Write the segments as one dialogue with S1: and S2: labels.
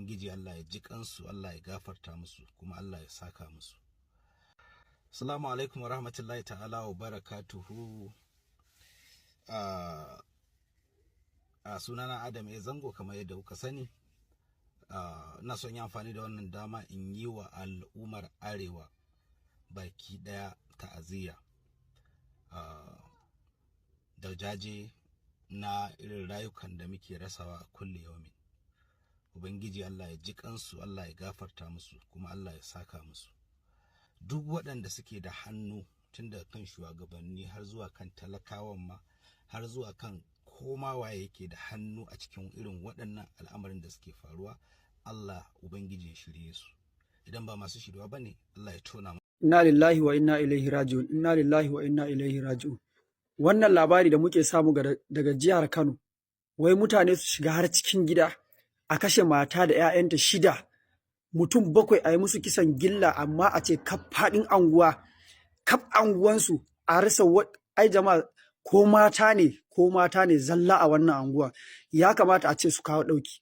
S1: Ubangiji Allah ya ji kansu, Allah ya gafarta musu, kuma Allah ya saka musu. Assalamu alaikum wa rahmatullahi ta'ala wa barakatuhu. Sunana Adam A Zango, kamar yadda kuka sani. Ina son yi amfani da wannan dama in yi wa al'ummar Arewa baki daya ta'aziyya da jaje na irin rayukan da muke rasawa a kulle yaumin. Ubangiji Allah ya ji kansu, Allah ya gafarta musu, kuma Allah ya saka musu. Duk waɗanda suke da hannu, tun daga kan shugabanni har zuwa kan talakawan ma, har zuwa kan koma waye yake da hannu a cikin irin waɗannan al'amarin da suke faruwa, Allah Ubangiji ya shirye su. Idan ba masu shirya ba ne, Allah ya tona.
S2: Inna lillahi wa inna ilaihi raji'un, inna lillahi wa inna ilaihi raji'un. Wannan labari da muke samu daga jihar Kano, wai mutane su shiga har cikin gida a kashe mata da 'ya'yanta shida, mutum bakwai, a yi musu kisan gilla, amma a ce kaf faɗin anguwa, kaf anguwansu a rasa. Ai jama'a, ko mata ne, ko mata ne zalla a wannan anguwa, ya kamata a ce su kawo ɗauki.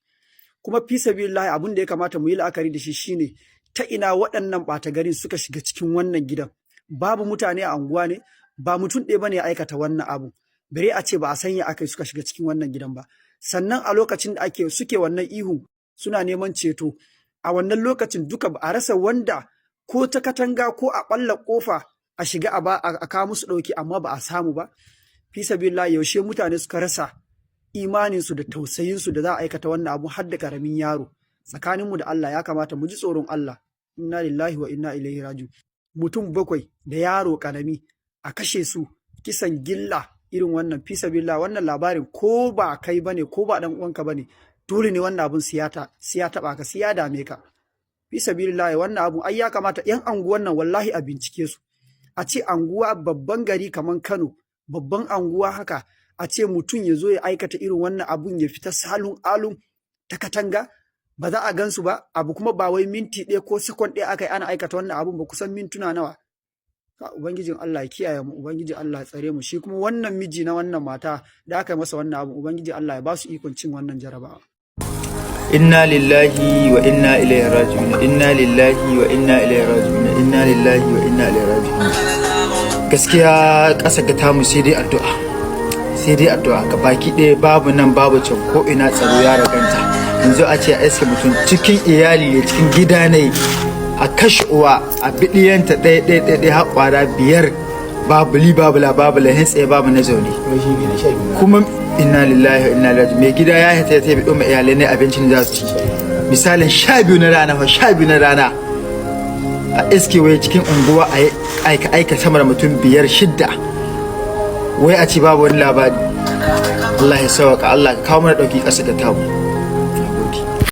S2: Kuma fi sabilillahi, abin da ya kamata mu yi la'akari da shi shine ta ina waɗannan ɓata garin suka shiga cikin wannan gidan. Babu mutane a anguwa ne? Ba mutum ɗaya bane ya aikata wannan abu, bare a ce ba a sanya aka suka shiga cikin wannan gidan ba. Sannan a lokacin da ake suke wannan ihu suna neman ceto, a wannan lokacin duka ba a rasa wanda ko ta katanga ko a ɓalla ƙofa a shiga a ba a kawo musu ɗauki, amma ba a samu ba. Fi sabilillahi, yaushe mutane suka rasa imaninsu da tausayinsu da za a aikata wannan abu har da ƙaramin yaro? Tsakaninmu da Allah, ya kamata mu ji tsoron Allah. Inna lillahi wa inna ilaihi raji'un. Mutum bakwai da yaro ƙarami a kashe su kisan gilla irin wannan. Fi sabilillah, wannan labarin ko ba kai bane, ko ba dan uwanka bane, dole ne wannan abun siyata siya taba ka, siya dame ka. Fi sabilillah, wannan abun ai ya kamata yan anguwan nan wallahi a bincike su. A ce anguwa, babban gari kaman Kano, babban anguwa haka, a ce mutum ya zo ya aikata irin wannan abun ya fita salun alun ta katanga, ba za a gansu ba. Abu kuma ba wai minti ɗaya ko sekon ɗaya aka yi ana aikata wannan abun ba, kusan mintuna nawa. Ubangijin Allah ya kiyaye mu, Ubangijin Allah ya tsare mu. Shi kuma wannan miji na wannan mata da aka yi masa wannan abu, Ubangijin Allah ya ba su ikon cin wannan jarabawa.
S3: Inna lillahi wa inna ilaihi raji'un, inna lillahi wa inna ilaihi raji'un, inna lillahi wa inna ilaihi raji'un. Gaskiya ƙasa ga tamu sai dai addu'a, sai dai addu'a. Ga baki ɗaya babu nan babu can, ko ina tsaro ya raganta. Yanzu a ce a iske mutum cikin iyali ne, cikin gida ne, a kashe uwa, a biɗiyanta ɗaya ɗaya ɗaya ɗaya har ƙwara biyar, babu li babu la babu la tsaye babu na zaune. Kuma inna lillahi wa inna ilaihi. Mai gida ya hita ya tafi ɗoma iyalai ne abincin da za su ci, misalin 12 na rana fa, 12 na rana, a iske wai cikin unguwa a yi aika aika sama da mutum biyar, shidda, wai a ci babu wani labari. Allah ya sauka, Allah ka kawo mana ɗauki ƙasa da tamu.